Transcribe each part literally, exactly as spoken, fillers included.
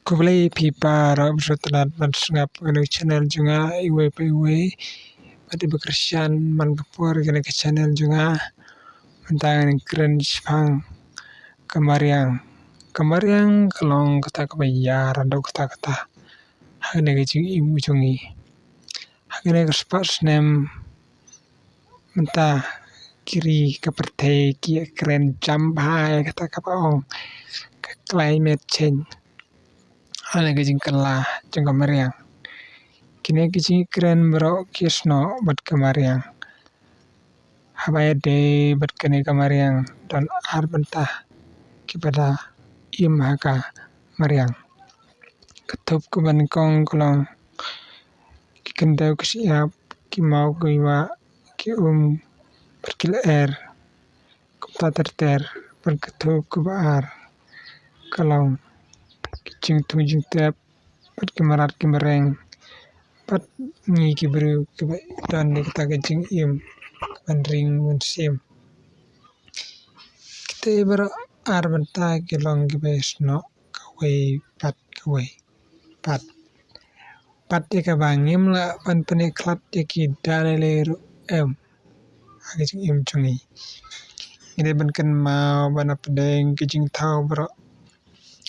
Khublei phi para bad sngewtynnat ban sngap ïa kane ka channel jong nga iwei pa iwei. Bad iba kyrshan man ka por ïa kane ka channel jong nga. Mynta ngan kren shaphang ka mariang. Ka mariang ka long kata kaba ïar haduh katta katta ha kane ka jingim jong ngi. Ha kane ka spah snem mynta ki ri ka pyrthei ki ïakren jam bha ïa kata kaba ong ka climate change. Lane ka jingkylla jong ka mariang. Kine ki jingkren baroh ki snoh bad ka mariang. Haba ïadei bad kane ka mariang don ar bynta kiba da im ha ka mariang. Ka thup kaba nyngkong ka long ki khyndew ki shyiap, ki maw ki wah, ki um bad ki lyer. Kumta ter ter. Bad ka thup kaba ar ka long ki jingthung jingtep bad ki mrad ki mreng bad ngi ki briew kiba don ïa kata ka jingim kaban ring mynsiem. Kita baroh ar bynta ki long kiba snoh kawei pat kawei pat. Pat ïa kaba ngim lah ban pynkhlad ïa ki da lei lei ruh em ha ka jingim jong ngi. Ngi dei ban kynmaw ban pdiang ki jingthaw baroh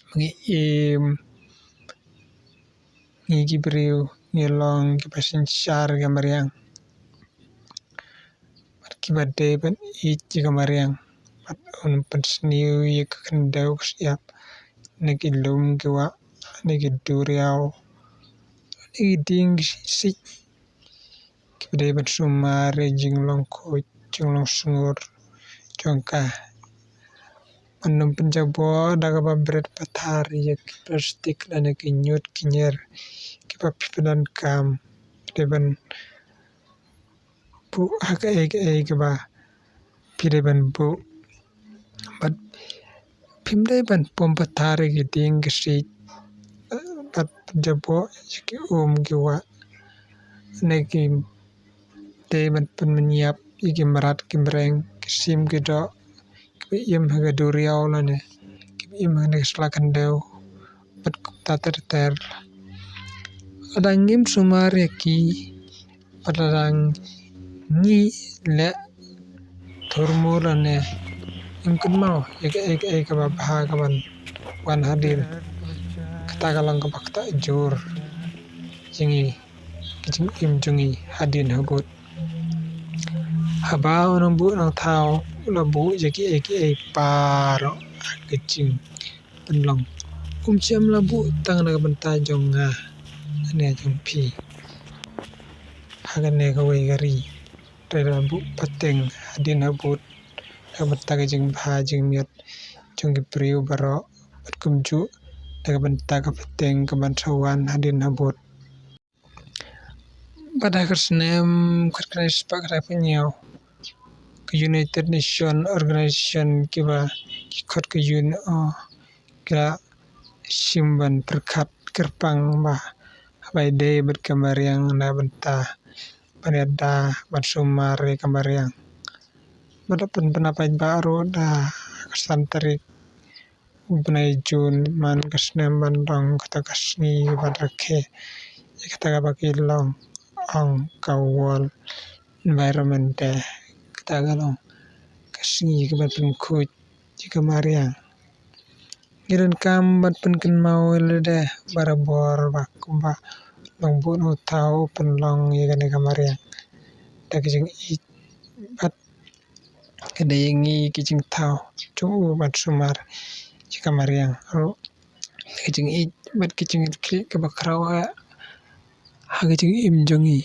ba ngi im, ngi ki briew ngi long kiba synshar ïa ka mariang. Bad kiba dei ban ïeit ïa ka mariang bad un pynsniew ïa ka khyndew ka shyiap na ki lum ki wah, na ki duriaw, na ki dieng ki siej. Kiba dei ban sumar ïa ka jinglong khuid jinglong sngur jong ka. Ban ym pynjaboh da kaba bret pathar ïa ki plastik lane ki ñiut ki ñier kiba phi pyndonkam. Dei ban buh ha kaei kaei kaba phi dei ban buh. Bad phim dei ban pom pathar ïa ki dieng ki siej bad pynjaboh ïa ki um ki wah. Ne ki dei ban pynmynïap ïa ki mrad ki mreng, ki sim ki doh kiba im ha ka duriaw lane kiba im ha ka sla khyndew bad kumta ter ter. Lada ngim sumar ïa ki bad lada ngi leh thurmur lane ngim kynmaw ïa kaei kaei kaba bha kaban wan hadien, kata ka long kaba ktah jur ïa ngi, ka jingim jong ngi hadien habud. Haba u nongbuh nongthaw u la buh ïa kiei kiei baroh ha ka jingpynlong, um shym la buh tang na ka bynta jong nga ne jong phi ha kane kawei ka ri. Te la buh pateng hadien habud na ka bynta ka jingbha jingmiat jong ki briew baroh bad kumjuh na ka bynta ka pateng kaban sa wan hadien habud. Bad ha ka snem khatkhyndai spah khyndai phew hynñiew, ka United Nation Organization kiba ki khot ka U N O ki la shim ban pyrkhat kyrpang ba haba ïadei bad ka mariang na bynta ban ïada ban sumar ïa ka mariang. Bad la pynbna paidbah ruh da ka san tarik u bnai Jun man ka snem ban long kata ka sngi ban rakhe ïa kata kaba ki long ong ka World Environment Day. Kata ka long ka sngi kaban pynkhuid ïa ka mariang. Ngi donkam ban pynkynmaw ïa lade barabor ba kumba u nongbuh nongthaw u pynlong ïa kane ka mariang da ka jingïeit bad ka dei ïa ngi ki jingthaw jong u ban sumar ïa ka mariang ruh da ka jingïeit bad ka jingïeit kaba khraw ha ka jingim jong ngi.